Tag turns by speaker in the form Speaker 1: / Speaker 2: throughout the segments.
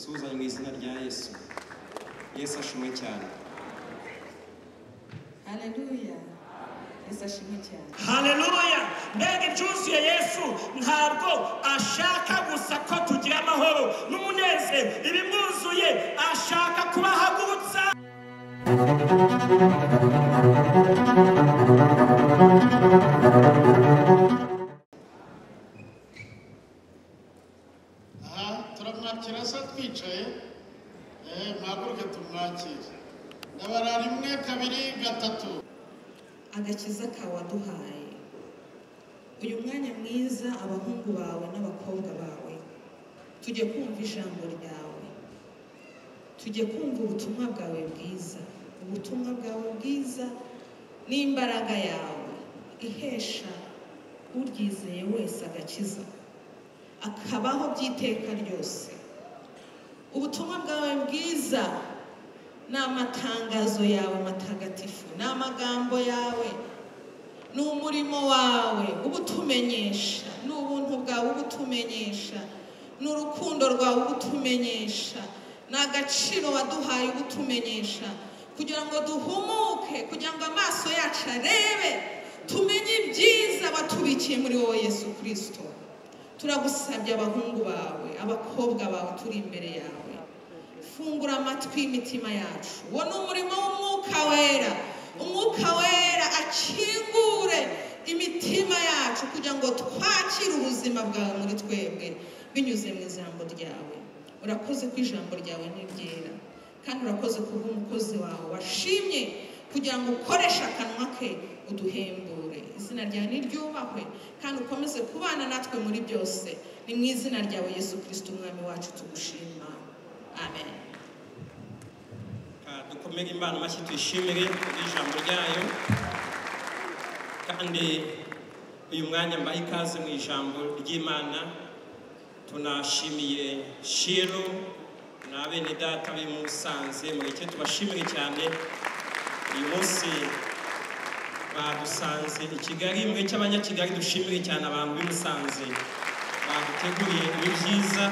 Speaker 1: Dusuhuzanye mu izina rya Yesu. Yesu ashimwe cyane.
Speaker 2: Haleluya. Yesu ashimwe cyane.
Speaker 3: Haleluya. Mbega ibyuzuye Yesu ntabwo ashaka gusa ko tugira amahoro n'umunezero, ibimwuzuye ashaka kubahagurutsa.
Speaker 4: Aha turamwakira se twicaye, muhaguruke tumwakire. Ndabara 1 2 3.
Speaker 2: Agakiza kawe waduhaye uyu mwanya mwiza, abahungu bawe n'abakobwa bawe tujye kumva ijambo ryawe, tujye kumva ubutumwa bwawe bwiza. Ubutumwa bwawe bwiza n'imbaraga yawe ihesha uryizeye wese agakiza, akabaho by'iteka ryose. Ubutumwa bwawe bwiza ni amatangazo yawe matagatifu, ni amagambo yawe, ni umurimo wawe ubutumenyesha, ni ubuntu bwawe ubutumenyesha, ni urukundo rwawe ubutumenyesha, ni agaciro waduhaye ubutumenyesha, kugira ngo duhumuke, kugira ngo amaso yacu arebe, tumenye ibyiza watubikiye muri wowe Yesu Kristo. Turagusabye abahungu bawe, abakobwa bawe turi imbere yawe, fungura amatwi y'imitima yacu. Uwo ni umurimo w'Umwuka Wera. Umwuka Wera akingure imitima yacu kugira ngo twakire ubuzima bwawe muri twebwe binyuze mu ijambo ryawe. Urakoze ko ijambo ryawe ni ryera, kandi urakoze kubwo umukozi wawe washimye kugira ngo ukoreshe akanwa ke uduhembure. Izina ryawe niryubahwe, kandi ukomeze kubana natwe muri byose. Ni mu izina ryawe Yesu Kristo Umwami wacu tugushima. Amen.
Speaker 1: Dukomere Imana amashyi, tuyishimire ijambo ryayo. Kandi uyu mwanya mbaha ikaze mu ijambo ry'Imana. Tunashimiye Shiro na bene data b'i Musanze, mureke tubashimire cyane. Uyu munsi badusanze i Kigali, mureke abanyakigali dushimire cyane abantu b'i Musanze baduteguriye ibi byiza.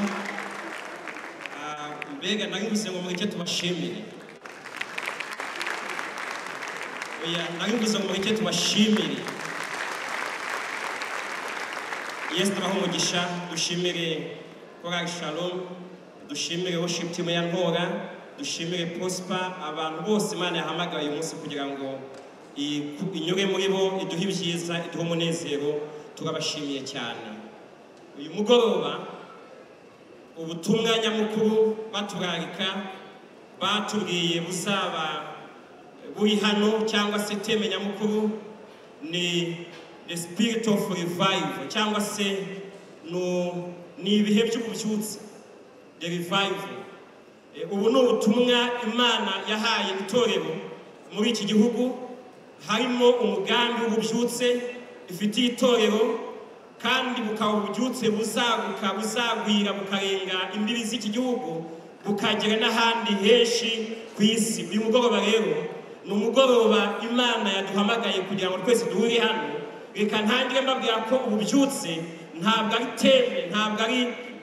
Speaker 1: Mbega nari mvuze ngo mureke tubashimire. Oya, nari mvuze ngo mureke tubashimire. Yesu abahe umugisha. Dushimire Korali Shalom, dushimire worship team ya Ntora, dushimire Prosper, abantu bose Imana yahamagaye uyu munsi kugira ngo inyure muri bo, iduhe ibyiza, iduhe umunezero. Turabashimiye cyane. Uyu mugoroba ubutumwa nyamukuru baturarika batubwiye buzaba buri hano, cyangwa se teme nyamukuru ni the spirit of revival, cyangwa se ni ibihe by'ububyutse, the revival. Ubu ni ubutumwa Imana yahaye itorero muri iki gihugu, harimo umugambi w'ububyutse ifitiye itorero, kandi bukaba ububyutse buzaguka, buzagwira, bukarenga imbibi z'iki gihugu, bukagera n'ahandi henshi ku isi. Uyu mugoroba rero ni umugoroba Imana yaduhamagaye kugira ngo twese duhure hano. Reka ntangire mbabwira ko ububyutse ntabwo ari teme,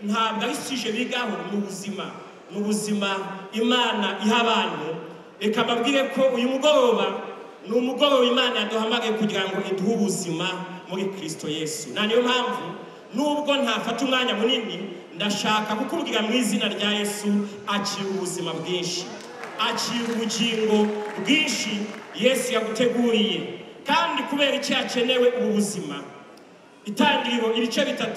Speaker 1: ntabwo ari sije bigaho, ni ubuzima, ni ubuzima Imana iha abantu. Reka mbabwire ko uyu mugoroba ni umugoroba Imana yaduhamagaye kugira ngo iduhe ubuzima muri Kristo Yesu. Na niyo mpamvu nubwo ntafata umwanya munini, ndashaka kukubwira mu izina rya Yesu, akira ubuzima bwinshi, akira ubugingo bwinshi Yesu yaguteguriye. Kandi kubera iki hakenewe ubu buzima? Itangiriro ibice 3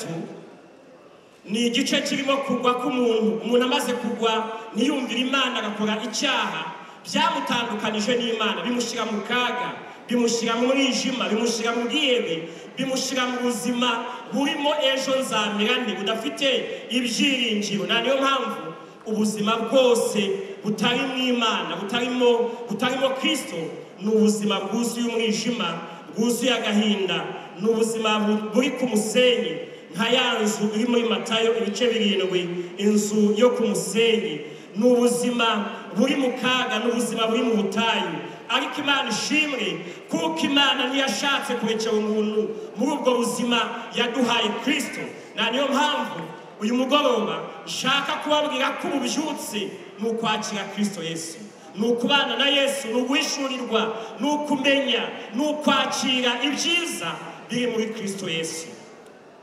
Speaker 1: ni igice kirimo kugwa k'umuntu. Umuntu amaze kugwa ntiyumvira Imana, agakora icyaha byamutandukanije n'Imana, bimushyira mu kaga, bimushyira mu mwijima, bimushyira mu bwihebe, bimushyira mu buzima burimo ejo nzamera nte, budafite ibyiringiro. Na niyo mpamvu ubuzima bwose butari mu Imana, butarimo Kristo, ni ubuzima bwuzuye umwijima, bwuzuye agahinda, ni ubuzima buri ku musenyi, nka ya nzu iri muri Matayo ibice 7, inzu yo ku musenyi. Ni ubuzima buri mu kaga, ni ubuzima buri mu butayu. Ariko Imana ishimwe, kuko Imana ntiyashatse kurekera umuntu muri ubwo buzima, yaduhaye Kristo. Na niyo mpamvu Uyu mugoroba nshaka kubabwira ko ububyutse ni ukwakira Kristo Yesu, ni ukubana na Yesu, ni uguhishurirwa, ni ukumenya, ni ukwakira ibyiza biri muri Kristo Yesu.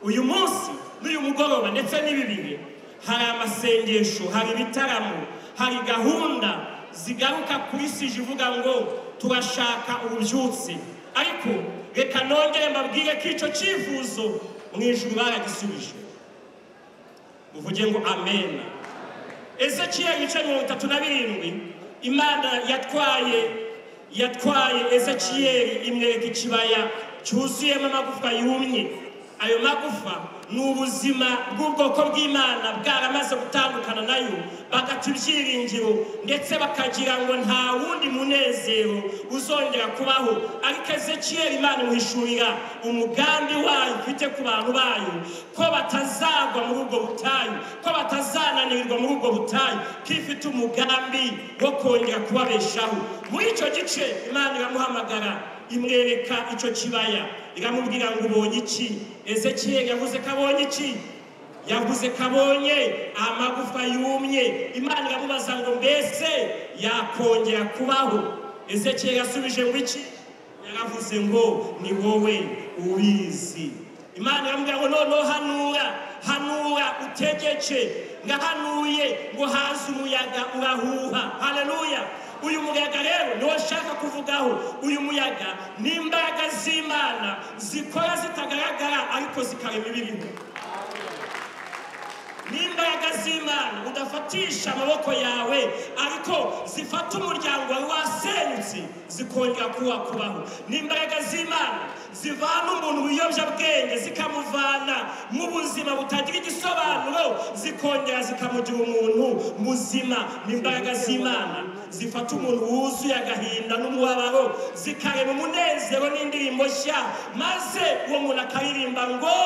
Speaker 1: Uyu munsi n'uyu mugoroba ndetse n'ibi bihe hari amasengesho, hari ibitaramo, hari gahunda zigaruka kuri sije ivuga ngo turashaka ububyutse. Ariko reka nongere mbabwire ko icyo cyifuzo mu ijuru baragisubije. Muvuge ngo amen. Ezekiyeli ibice 37, Imana yatwaye Ezekiyeli imwereka ikibaya cyuzuyemo amagufwa yumye. Ayo magufa ni ubuzima bw'ubwoko bw'Imana bwaramaze gutandukana nayo, bagata ibyiringiro ndetse bakagira ngo nta wundi munezero uzongera kubaho. Ariko Ezekiyeli Imana imuhishurira umugambi wayo ufite ku bantu bayo, ko batazagwa muri ubwo butayu, ko batazananirwa muri ubwo butayu, ko ifite umugambi wo kongera kubabeshaho. Muri icyo gice Imana iramuhamagara, imwereka icyo kibaya, iramubwira ngo ubonye iki? Ezekiyeli yavuze ko abonye iki? Yavuze ko abonye amagufa yumye. Imana iramubaza ngo mbese yakongera kubaho? Ezekiyeli yasubije ngo iki? Yaravuze ngo ni wowe ubizi. Imana iramubwira ngo noneho hanura, hanura utegeke. Ngahanuye ngo haze umuyaga urahuha. Haleluya. Uyu muyaga rero niwo nshaka kuvugaho. Uyu muyaga ni imbaraga z'Imana zikora zitagaragara ariko zikarema ibiriho. Ni imbaraga z'Imana udafatisha amaboko yawe ariko zifata umuryango wawe wasenyutse zikongera kubaho. Ni imbaraga z'Imana zivana umuntu mu biyobyabwenge zikamuvana mu buzima butagira igisobanuro zikongera zikamugira umuntu muzima. Ni imbaraga z'Imana zifata umuntu wuzuye agahinda n'umubabaro zikarema umunezero n'indirimbo nshya, maze uwo muntu akaririmba ngo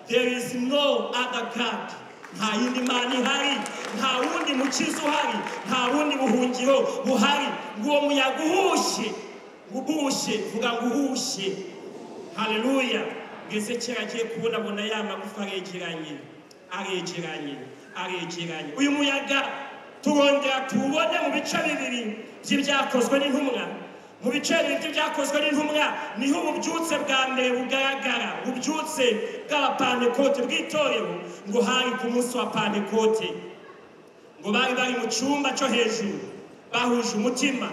Speaker 1: there is no other God. Nta yindi Mana ihari, nta wundi mukiza uhari, nta wundi buhungiro buhari. Ngo uwo muyaga uhushye, uhushye, vuga ngo uhushye. Haleluya. Ezekiyeli agiye kubonabona ya magufa aregeranye, aregeranye, aregeranye. Uyu muyaga turongera tuwubone mu bice bibiri by'ibyakozwe n'intumwa. Mu bice bibiri by'ibyakozwe n'intumwa niho ububyutse bwa mbere bugaragara, ububyutse bw'abapantekote bw'itorero. Ngo hari ku munsi wa Pantekote, ngo bari bari mu cyumba cyo hejuru bahuje umutima.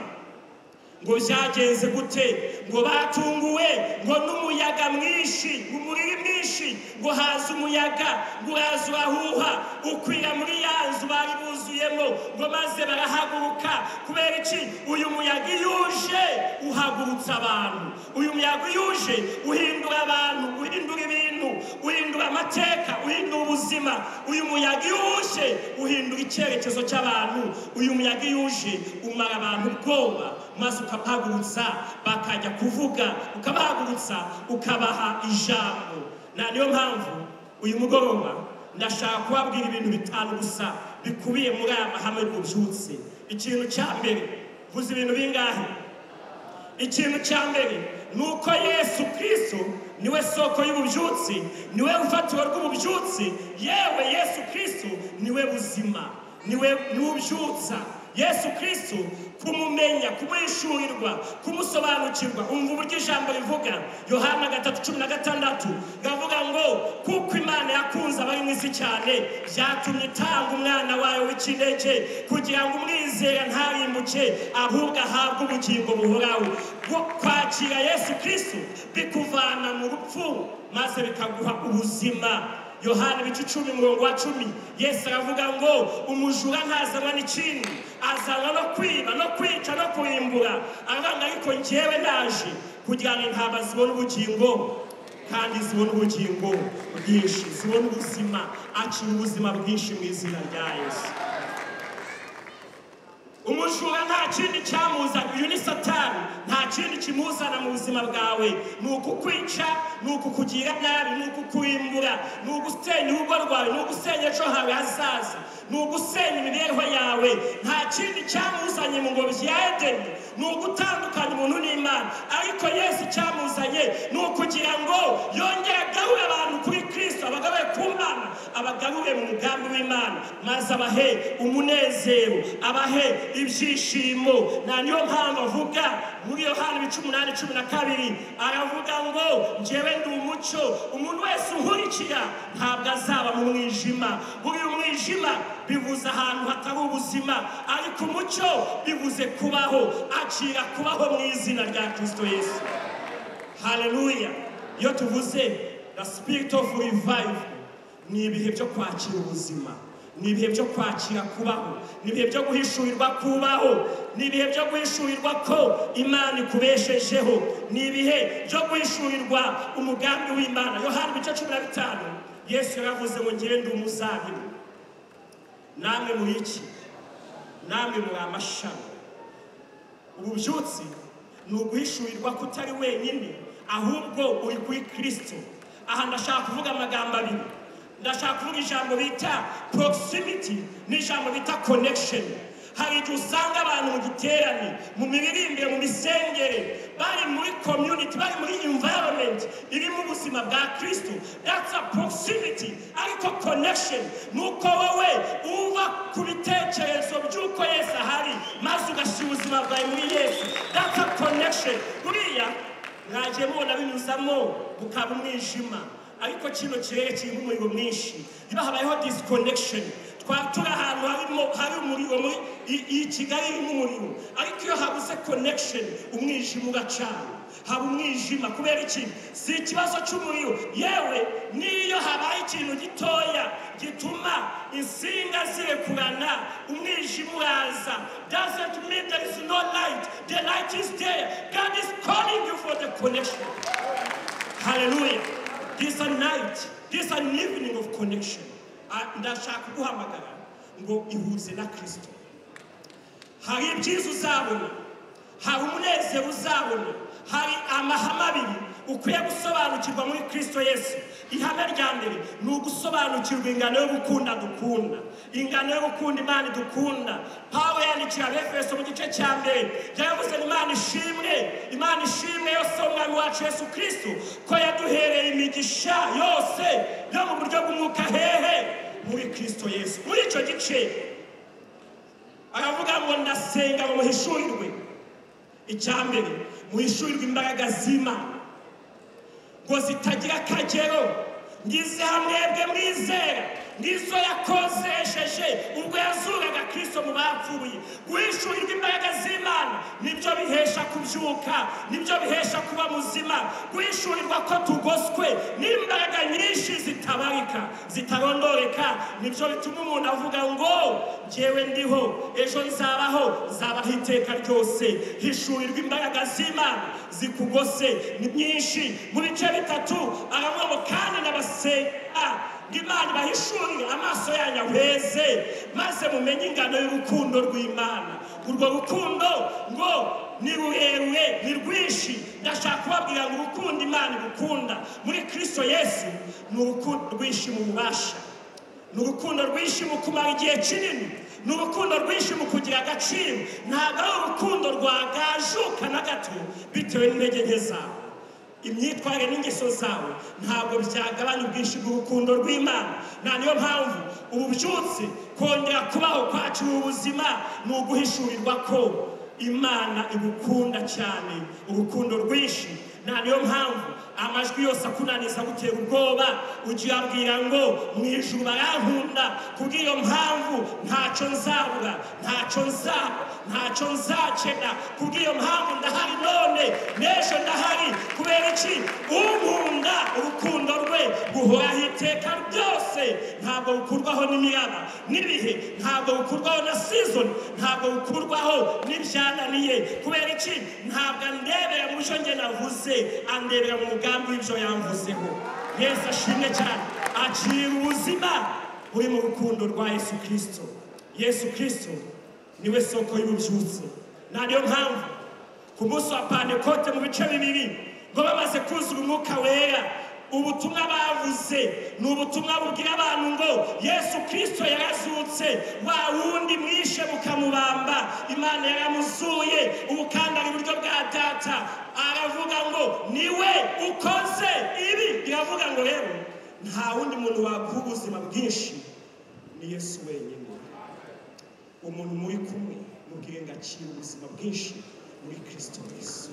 Speaker 1: Ngo byagenze gute? Ngo batunguwe ngo n'umuyaga mwinshi, umuriri mwinshi, ngo haza umuyaga, ngo uraza urahuha ukwira muri ya nzu bari buzuyemo, ngo maze barahaguruka. Kubera iki? Uyu muyaga iyo uje uhagurutsa abantu, uyu muyaga iyo uje uhindura abantu, uhindura ibintu, uhindura amateka, uhindura ubuzima. Uyu muyaga iyo uje uhindura icyerekezo cy'abantu. Uyu muyaga iyo uje umara abantu ubwoba, maze ukabahagurutsa bakajya kuvuga, ukabahagurutsa ukabaha ijambo. Na niyo mpamvu uyu mugoroba ndashaka kubabwira ibintu bitanu gusa bikubiye muri aya mahame y'ububyutse. Ikintu cya mbere, vuze ibintu bingahe? Ikintu cya mbere ni uko Yesu Kristo niwe soko y'ububyutse, niwe rufatiro rw'ububyutse. Yewe Yesu Kristo niwe buzima, niwe ubyutsa. Yesu Kristo kumumenya, kumuhishurirwa, kumusobanukirwa. Umva uburyo ijambo rivuga, Yohana 3:16 ravuga ngo kuko Imana yakunze abari mu isi cyane, byatumye itanga umwana wayo w'ikinege kugira ngo umwizera ntarimbuke ahubwo ahabwe ubugingo buhoraho. Kwakira Yesu Kristo bikuvana mu rupfu maze bikaguha ubuzima. Yohana 10:10, Yesu aravuga ngo umujura ntazanwa n'ikindi, azanwa no kwiba no kwica no kurimbura. Aravuga ariko njyewe ndaje kugira ngo intama zibone ubugingo, kandi zibone ubugingo bwinshi, zibone ubuzima. Akira ubuzima bwinshi mu izina rya Yesu.
Speaker 3: Umujura nta kindi cyamuzana, uyu ni Satani, nta kindi kimuzana mu buzima bwawe, ni ukukwica, ni ukukugira nabi, ni ukukurimbura, ni ugusenya urugo rwawe, ni ugusenya ejo hawe hazaza, ni ugusenya imibereho yawe. Nta kindi cyamuzanye mu ngobyi ya Edeni, ni ugutandukanya umuntu n'Imana. Ariko Yesu cyamuzanye ni ukugira ngo yongere agarure abantu kuri Kristo, abagarure ku Mana, abagarure mu mugambi w'Imana, maze abahe umunezero, abahe ibyishimo. Na niyo mpamvu avuga muri Yohana 8:12, aravuga ngo njyewe ndi umucyo, umuntu wese unkurikira ntabwo azaba mu mwijima. Buri umwijima bivuze ahantu hatari ubuzima, ariko umucyo bivuze kubaho. Akira kubaho mu izina rya Kristo Yesu. Haleluya. Iyo tuvuze the spirit of revival, ni ibihe byo kwakira ubuzima, ni ibihe byo kwakira kubaho, ni ibihe byo guhishurirwa kubaho, ni ibihe byo guhishurirwa ko Imana ikubeshejeho, ni ibihe byo guhishurirwa umugambi w'Imana. Yohana 15, Yesu yaravuze ngo njyewe ndi umuzabibu, namwe muri iki, namwe muri amashami. Ububyutsi ni uguhishurirwa ko utari wenyine, ahubwo uri kuri Kristo. Aha ndashaka kuvuga amagambo abiri. Ndashaka kuvuga ijambo bita proximity n'ijambo bita connection. Hari igihe usanga abantu mu giterane, mu miririmbire, mu misengere, bari muri community, bari muri environment irimo ubuzima bwa Kristo. That's a proximity. Ariko connection ni uko wowe uva ku bitekerezo by'uko Yesu ahari, maze ugashyira ubuzima bwawe muri Yesu. That's a connection. Buriya mwagiye mubona binyuzamo bukaba umwijima, ariko kino kirere kirimo umuriro mwinshi. Niba habayeho disconnection, twaba turi ahantu hari umuriro, muri iyi Kigali irimo umuriro, ariko iyo habuze connection umwijima ugacana, haba umwijima. Kubera iki? Si ikibazo cy'umuriro. Yewe niyo habaye ikintu gitoya gituma insinga zirekurana, umwijima uraza. Doesn't mean there is no light. The light is there. God is calling you for the connection. Hallelujah. This a night, this an evening of connection. Ndashaka kuguhamagara ngo ihuze na Kristo. Hari ibyiza uzabona, hari umunezero uzabona, hari amahame abiri ukwiye gusobanukirwa muri Kristo Yesu. Ihame rya mbere ni ugusobanukirwa ingano yo gukunda dukunda, ingano yo gukunda Imana dukunda. Pawulo yandikira Abefeso mu gice cya mbere, yaravuze ngo Imana ishimwe, Imana ishimwe yose Umwami wacu Yesu Kristo, ko yaduhereye imigisha yose yo mu buryo bw'umwuka hehe muri Kristo Yesu. Muri icyo gice aravuga ngo ndasenga ngo muhishurirwe. Icya mbere, muhishurirwe imbaraga z'Imana ngo zitagira akagero, ngize hamwebwe mwizera, ngizo yakozesheje ubwo yazuraga Kristo mu bapfuye. Guhishurirwa imbaraga z'Imana nibyo bihesha kubyuka, nibyo bihesha kuba muzima. Guhishurirwa ko tugoswe n'imbaraga nyinshi zitabarika, zitarondoreka, nibyo bituma umuntu avuga ngo njyewe ndiho, ejo nzabaho, nzabaho iteka ryose. Hishurirwa imbaraga z'Imana zikugose ni nyinshi. Mu bice bitatu aravuga ngo kandi n'abasenga Imana ibahishurire amaso yanyu ahweze, maze mumenye ingano y'urukundo rw'Imana. Urwo rukundo ngo ni rurerure, ni rwinshi. Ndashaka kubabwira ngo urukundo Imana igukunda muri Kristo Yesu ni urukundo rwinshi mu bubasha, ni urukundo rwinshi mu kumara igihe kinini, ni urukundo rwinshi mu kugira agaciro. Ntabwo ari urukundo rwagajuka na gato bitewe n'intege nke zawe, imyitwarire n'ingeso zawe, ntabwo byagabanya ubwinshi bw'urukundo rw'Imana. Na niyo mpamvu ububyutse kongera kubaho kwacu mu buzima ni uguhishurirwa ko Imana igukunda cyane, urukundo rwinshi. Na niyo mpamvu amajwi yose akunaniza gutera ubwoba, ujye uyabwira ngo mu ijuru barankunda, kubw'iyo mpamvu ntacyo nzabura, ntacyo nzaba, ntacyo nzakena, kubw'iyo mpamvu ndahari none n'ejo ndahari. Kubera iki? Unkunda urukundo rwe ruhoraho iteka ryose, ntabwo rukurwaho n'imiraba n'ibihe, ntabwo rukurwaho na season, ntabwo rukurwaho n'ibyananiye. Kubera iki? Ntabwo andebera mu byo njye navuze, andebera mu mugambi w'ibyo yamvuzeho. Yesu ashimwe cyane. Akira ubuzima buri mu rukundo rwa Yesu Kristo. Yesu Kristo Niwe soko y'ububyutse. Na niyo mpamvu ku munsi wa Pantekote mu bice bibiri ngo bamaze kuzura umwuka wera, ubutumwa bavuze ni ubutumwa bubwira abantu ngo Yesu Kristo yarazutse, wa wundi mwishe mukamubamba, Imana yaramuzuye, ubu kandi ari iburyo bwa Data. Aravuga ngo niwe ukoze ibi. Biravuga ngo rero nta wundi muntu waguha ubuzima bwinshi, ni Yesu wenyine. Umuntu muri kumwe mubwire ngo akire ubuzima bwinshi muri Kristo Yesu.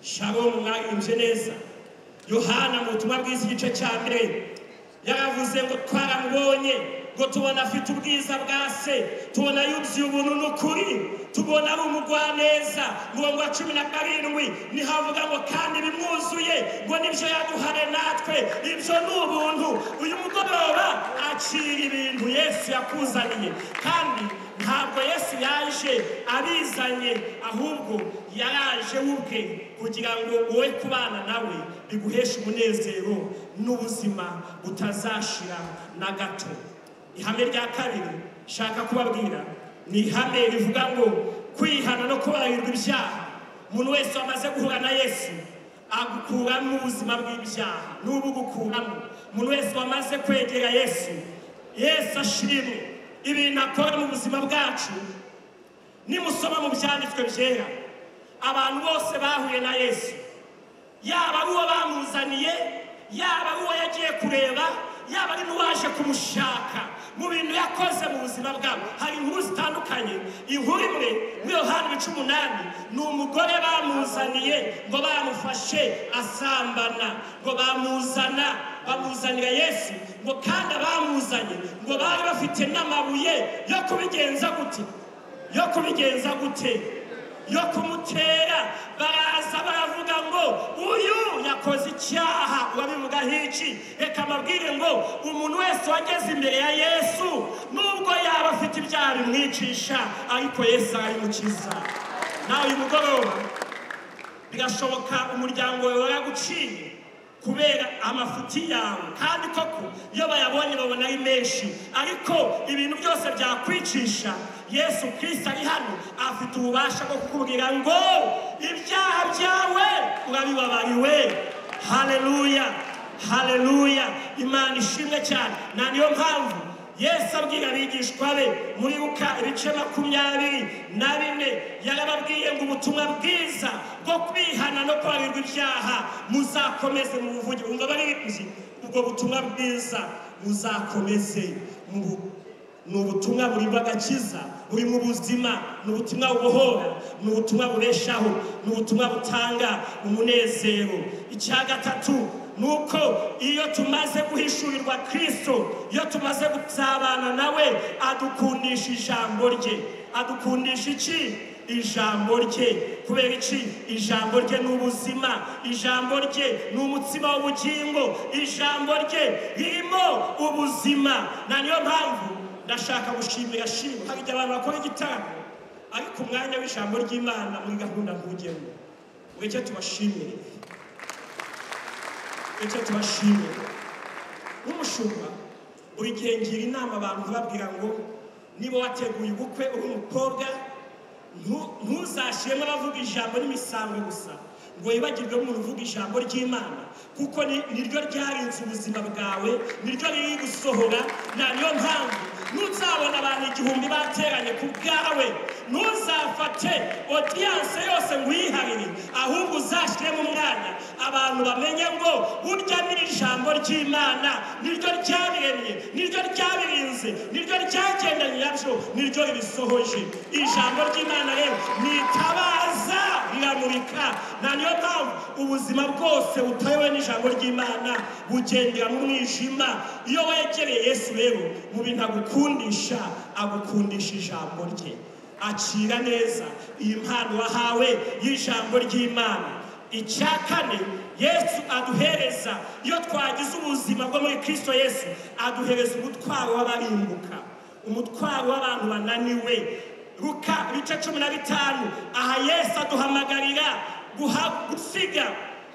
Speaker 3: Shalom, mwaririmbye neza. Yohana mu butumwa bwiza igice cya mbere yaravuze ngo twaramubonye, ngo tubona afite ubwiza bwa se, tubona yuzuye ubuntu n'ukuri, tubona ari umugwaneza. Murongo wa 17 niho avuga ngo kandi bimwuzuye, ngo nibyo yaduhaye natwe, ibyo ni ubuntu. Uyu mugoroba akira ibintu Yesu yakuzaniye, kandi ntabwo Yesu yaje abizanye, ahubwo yaraje ubwe kugira ngo wowe kubana nawe biguheshe umunezero n'ubuzima butazashira na gato. Ihame rya kabiri shaka kubabwira ni ihame rivuga ngo kwihana no kubabarirwa ibyaha. Umuntu wese wamaze guhura na Yesu agukuramo ubuzima bw'ibyaha, n'ubu gukuramo. Umuntu wese wamaze kwegera Yesu, Yesu ashimwe ibintu akora mu buzima bwacu. Nimusoma mu byanditswe byera, abantu bose bahuye na Yesu, yaba ari uwo bamuzaniye, yaba ari uwo yagiye kureba, yaba ari n'uwaje kumushaka, mu bintu yakoze mu buzima bwabo hari inkuru zitandukanye. Inkuru imwe muri Yohana ibice 8 ni umugore bamuzaniye ngo bamufashe asambana, ngo bamuzanira Yesu, ngo kandi abamuzanye ngo bari bafite n'amabuye yo kubigenza gute, yo kubigenza gute, yo kumutera. Baraza baravuga ngo uyu yakoze icyaha. Urabivuga hiki? Reka mbabwire ngo umuntu wese wageze imbere ya Yesu, nubwo yaba afite ibyaha bimwicisha, ariko Yesu arabimukiza. Nawe uyu mugoroba birashoboka umuryango wawe waraguciye kubera amafuti yawe, kandi koko iyo bayabonye babona ari menshi, ariko ibintu byose byakwicisha, Yesu Kristo ari hano, afite ububasha bwo kukubwira ngo ibyaha byawe urabibabariwe. Haleluya, haleluya, Imana ishimwe cyane. Na niyo mpamvu Yesu abwira abigishwa be muri Luka ibice 24, yarababwiye ngo ubutumwa bwiza bwo kwihana no kubabarirwa ibyaha muzakomeze mu buvuge. Umva baririmbyi, ubwo butumwa bwiza muzakomeze mu ni ubutumwa burimo agakiza, buri mu buzima, ni ubutumwa bubohora, ni ubutumwa bubeshaho, ni ubutumwa butanga umunezero. Icya gatatu nuko iyo tumaze guhishurirwa Kristo, iyo tumaze gusabana nawe, adukundisha ijambo rye. Adukundisha iki? Ijambo rye. Kubera iki? Ijambo rye ni ubuzima, ijambo rye ni umutsima w'ubugingo, ijambo rye ririmo ubuzima. Na niyo mpamvu ndashaka gushimira shimwe. Hari igihe abantu bakora igitaramo ariko umwanya w'ijambo ry'Imana muri gahunda ntugemo. Mureke tubashimire, mureke tubashimire. Nk'umushumba buri gihe ngira inama abantu nkababwira ngo niba wateguye ubukwe uri umukobwa, ntuzashyiremo abavuga ijambo n'imisango gusa, ngo wibagirwe umuntu uvuga ijambo ry'Imana, kuko niryo ryarinze ubuzima bwawe, niryo riri gusohora. Na niyo mpamvu ntuzabona abantu 1000 bateranye ku bwawe, ntuzafate audience yose ngo uyiharire, ahubwo uzashyiremo umwanya abantu bamenye ngo burya ni ijambo ry'Imana, niryo ryabiremye, niryo ryabirinze, niryo ryagendanye nabyo, niryo ribisohoje. Ijambo ry'Imana rero nitabaza, riramurika. Na niyo mpamvu ubuzima bwose butayobowe n'ijambo ry'Imana bugendera mu mwijima. Iyo wegereye Yesu rero, mu bintu agukundisha, agukundisha ijambo rye. Akira neza iyi mpano wahawe y'ijambo ry'Imana. Icya kane Yesu aduhereza iyo twagize ubuzima bwo muri Kristo Yesu, aduhereza umutwaro w'abarimbuka, umutwaro w'abantu bananiwe. Luka ibice 15, aha Yesu aduhamagarira gusiga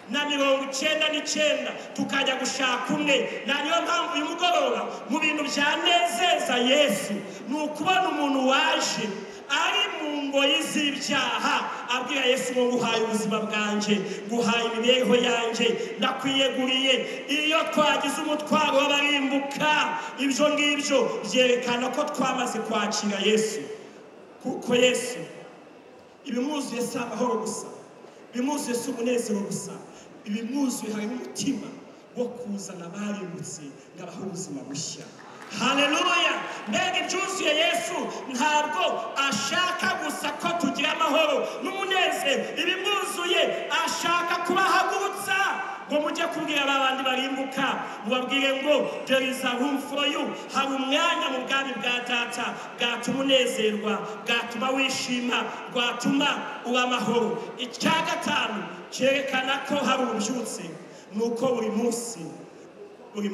Speaker 3: na 99 tukajya gushaka umwe. Na niyo mpamvu uyu mugoroba Mu bintu byanezeza Yesu ni ukubona umuntu waje ari mu ngoyi z'ibyaha abwira Yesu ngo nguhaye ubuzima bwanjye, nguhaye imibereho yanjye, ndakwiyeguriye. Iyo twagize umutwaro w'abarimbuka, ibyo ngibyo byerekana ko twamaze kwakira Yesu, kuko Yesu ibimwuzuye si amahoro gusa, ibimwuzuye si umunezero gusa, ibimwuzuye harimo umutima wo kuzana abarimbutse ngo abahe ubuzima bushya. Haleluya! Mbega ibyuzuye Yesu ntabwo ashaka gusa ko tugira amahoro n'umunezero, ibimwuzuye ashaka kubahagurutsa ngo mujye kubwira ba bandi barimbuka, mubabwire ngo there is a room for you, hari umwanya mu bwami bwa data bwatuma unezerwa, bwatuma wishima, bwatuma uba amahoro. Icya gatanu cyerekana ko hari ububyutse ni uko buri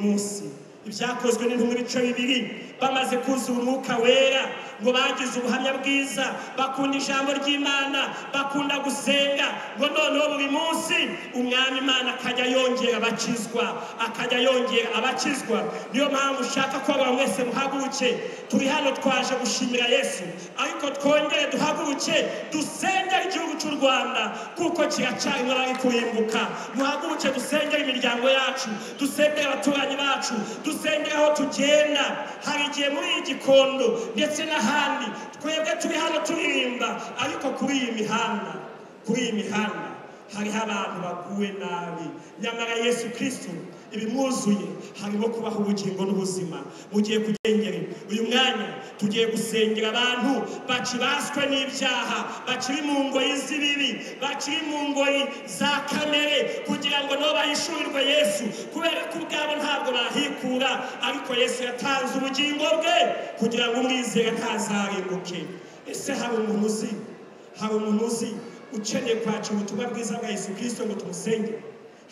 Speaker 3: munsi ibyakozwe n'intumwa ibice 2 bamaze kuzura umwuka wera ngo bagize ubuhamya bwiza, bakunda ijambo ry'Imana, bakunda gusenga, ngo noneho buri munsi umwami Imana akajya yongera abakizwa, akajya yongera abakizwa. Niyo mpamvu ushaka ko abantu mwese muhaguruke. Turi hano twaje gushimira Yesu, ariko twongere duhaguruke dusengere igihugu cy'u Rwanda kuko kiracyarimo abari kurimbuka. Muhaguruke dusengere imiryango yacu, dusengere abaturanyi bacu, dusengere aho tugenda. Hari igihe muri iyi Gikondo ndetse n'ahandi twebwe turi hano turirimba, ariko kuri iyi mihanda hariho abantu baguwe nabi. Nyamara Yesu Kristo ibimwuzuye harimo kubaho ubugingo n'ubuzima. Mugiye kugengera uyu mwanya tugiye gusengera abantu bakibaswe n'ibyaha, bakiri mu ngoyi z'ibibi, bakiri mu ngoyi za kamere, kugira ngo nabo bahishurirwe Yesu, kubera ko ubwabo ntabwo bahikura, ariko Yesu yatanze ubugingo bwe kugira ngo umwizere ntazarimbuke. Ese hari umuntu uzi ukeneye kwakira ubutumwa bwiza bwa Yesu Kristo ngo tumusenge?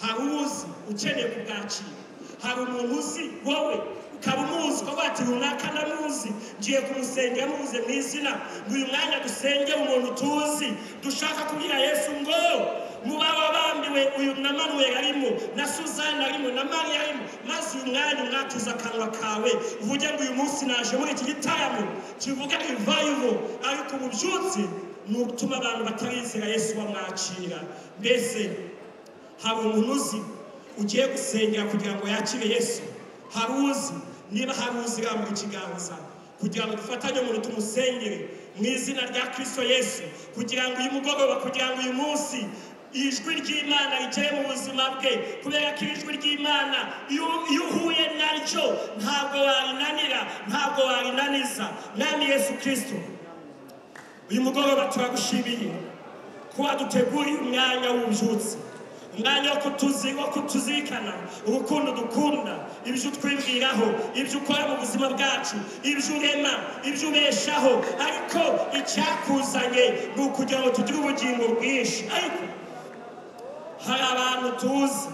Speaker 3: Hari uzi ukeneye kubwakira? Hari umuntu uzi wowe ukaba umuzi ukavuga ati runaka ndamuzi, ngiye kumusengera mubuze mu izina, ngo uyu mwanya dusenge umuntu tuzi dushaka kubwira Yesu ngo muba wabambiwe uyu na Manuel arimo, na Suzanne arimo, na Maria arimo, maze uyu mwanya umwatuza akanwa kawe uvuge ngo uyu munsi naje muri iki gitaramo kivuga revival, ariko ububyutse ni ugutuma abantu batarizera Yesu bamwakira. Mbese hari umuntu uzi ugiye gusengera kugira ngo yakire Yesu? Hari uzi? Niba hari uzi, rambura ikiganza kugira ngo dufatanye umuntu tumusengere mu izina rya Kristo Yesu, kugira ngo uyu mugoroba, kugira ngo uyu munsi ijwi ry'Imana rigere mu buzima bwe, kubera ko ijwi ry'Imana iyo uhuye naryo ntabwo warinanira, ntabwo warinaniza. Mwami Yesu Kristo, uyu mugoroba turagushimiye ko waduteguriye umwanya w'ububyutse, umwanya wo kutuzirikana urukundo dukunda, ibyo utwibwiraho, ibyo ukora mu buzima bwacu, ibyo urema, ibyo ubeshaho, ariko icyakuzanye ni ukugira ngo tugire ubugingo bwinshi. Ariko hari abantu tuzi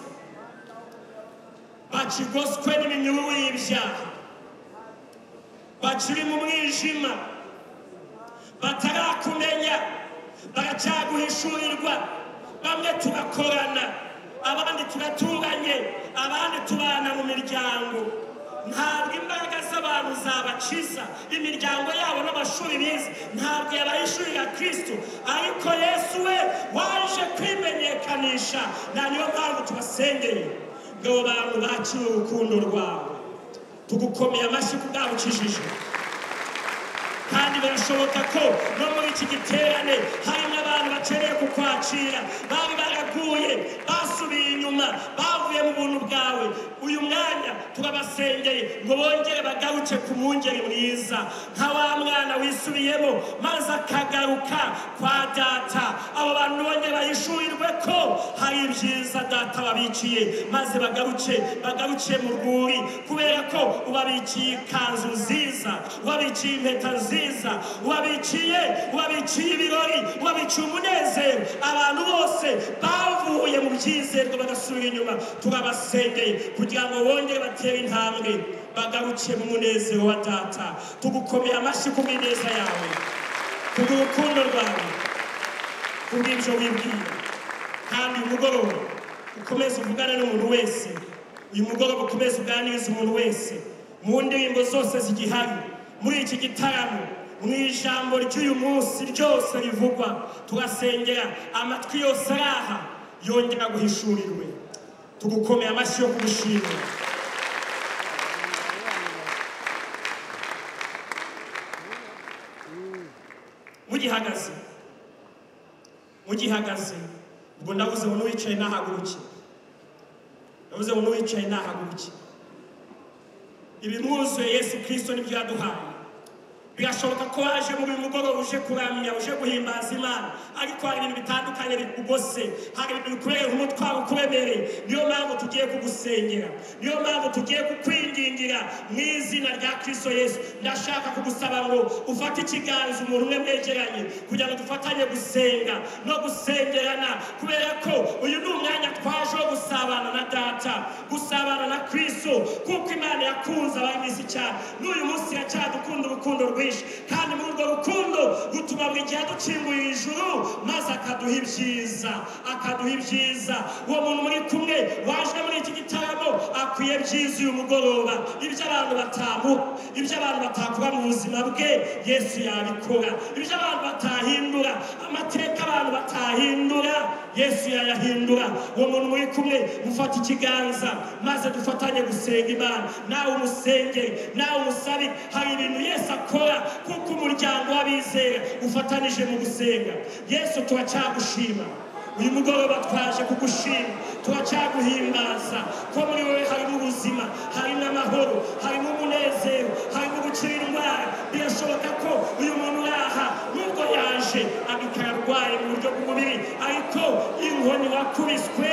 Speaker 3: bakigoswe n'iminyururu y'ibyaha, bakiri mu mwijima, batarakumenya, baracyaguhishurirwa. Bamwe turakorana, abandi turaturanye, abandi tubana mu miryango. Ntabwo imbaraga z'abantu zabakiza, imiryango yabo n'amashuri bize ntabwo yabahishurira Kristo, ariko Yesu we waje kwimenyekanisha. Na niyo mpamvu tubasengeye ngo abo bantu bakire urukundo rwawe. Tugukomeye amashyi ku bwabo ukijije. Kandi birashoboka ko no muri iki giterane harimo abantu bakeneye kukwakira, bari baraguye, basubiye inyuma, bavuye mu buntu bwawe. Uyu mwanya turabasengeye ngo bongere bagaruke ku mwungeri mwiza, nka wa mwana wisubiyemo maze akagaruka kwa data. Abo bantu bongere bahishurirwe ko hari ibyiza data babikiye, maze bagaruke mu rwuri, kubera ko ubabikiye ikanzu nziza, ubabikiye impeta nziza, ubabikiye ibirori, ubabikiye umunezero. Abantu bose bavuye mu byizerwa bagasubira inyuma, turabasengeye kugira ngo bongere batere intambwe bagaruke mu munezero wa data. Tugukomeye amashyi ku bw'ineza yawe, kubw'urukundo rwawe, kubw'ibyo wibwira. Kandi uyu mugoroba ukomeze uvugane n'umuntu wese, uyu mugoroba ukomeze uganirize umuntu wese. Mu ndirimbo zose zigihari muri iki gitaramo, mu ijambo ry'uyu munsi ryose rivugwa, turasengera amatwi yose araha yongera guhishurirwe. Tugukomeye amashyi yo kugushimira. Mugihagaze, mugihagaze, ubwo ndavuze ngo n'uwicaye nahaguruke, ndavuze ngo n'uwicaye nahaguruke. Ibimwuzuye Yesu Kristo nibyo yaduhaye. Birashoboka ko waje muri uyu mugoroba uje kuramya, uje guhimbaza Imana, ariko hari ibintu bitandukanye bikugose, hari ibintu bikubereye nk'umutwaro ukuremereye. Niyo mpamvu tugiye kugusengera, niyo mpamvu tugiye kukwingingira mu izina rya Kristo Yesu. Ndashaka kugusaba ngo ufate ikiganza umuntu umwe mwegeranye, kugira ngo dufatanye gusenga no gusengerana, kubera ko uyu ni umwanya twaje wo gusabana na Data, gusabana na Kristo, kuko Imana yakunze abari mu isi cyane, n'uyu munsi iracyadukunda urukundo rwinshi. Kandi muri urwo rukundo rutuma buri gihe adukingurira ijuru, maze akaduha ibyiza, akaduha ibyiza. Uwo muntu muri kumwe waje muri iki gitaramo akwiye byiza uyu mugoroba. Ibyo abantu batamuha, ibyo abantu batakora mu buzima bwe, Yesu yabikora. Ibyo abantu batahindura, amateka abantu batahindura, Yesu yayahindura. Uwo muntu muri kumwe mufate ikiganza, maze dufatanye gusenga Imana. Nawe umusengere, nawe umusabe. Hari ibintu Yesu akora kuko umuryango w'abizera ufatanije mu gusenga. Yesu turacyagushima uyu mugoroba, twaje kugushima, turacyaguhimbaza ko muri wowe harimo ubuzima, harimo amahoro, harimo umunezero, harimo gukira indwara. Birashoboka ko uyu muntu uri aha nubwo yaje abikara arwaye mu buryo bw'umubiri, ariko inkoni wakubiswe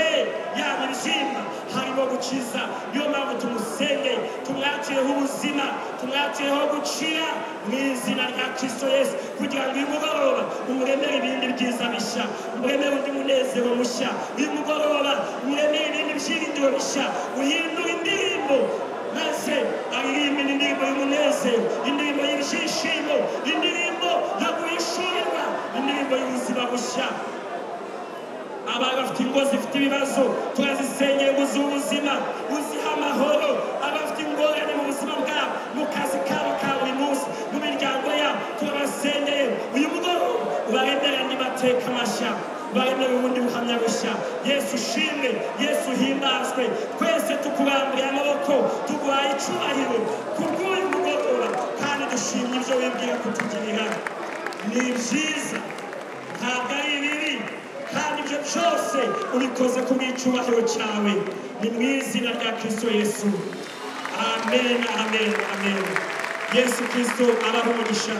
Speaker 3: yaba ibibyimba harimo gukiza. Niyo mpamvu tumusengeye, tumwakireho ubuzima, tumwakireho gukira mu izina rya Kristo Yesu, kugira ngo uyu mugoroba umuremere ibindi byiza bishya, umuremere undi munezero mushya. Uyu mugoroba umuremere ibindi byiringiro bishya, uhindure indirimbo maze aririmbe indirimbo y'umunezero, indirimbo y'ibyishimo, indirimbo yo guhishurirwa, indirimbo y'ubuzima bushya. Abari bafite ingo zifite ibibazo turazisengera ngo uzihe ubuzima, uzihe amahoro. Abafite ingorane mu buzima bwabo, mu kazi kabo ka buri munsi, mu miryango yabo, turabasengeye uyu mugoroba ubaremere andi mateka mashya, ubaremere ubundi buhamya bushya. Yesu ushimwe, Yesu uhimbazwe. Twese tukuramburiye amaboko, tuguhaye icyubahiro kubw'uyu mugoroba, kandi dushimye ibyo wibwira kutugirira. Ni byiza, ntabwo ari ibibi, kandi ibyo byose ubikoze ku bw'icyubahiro cyawe. Ni mu izina rya Kristo Yesu, amen, amen, amen. Yesu Kristo abahe umugisha.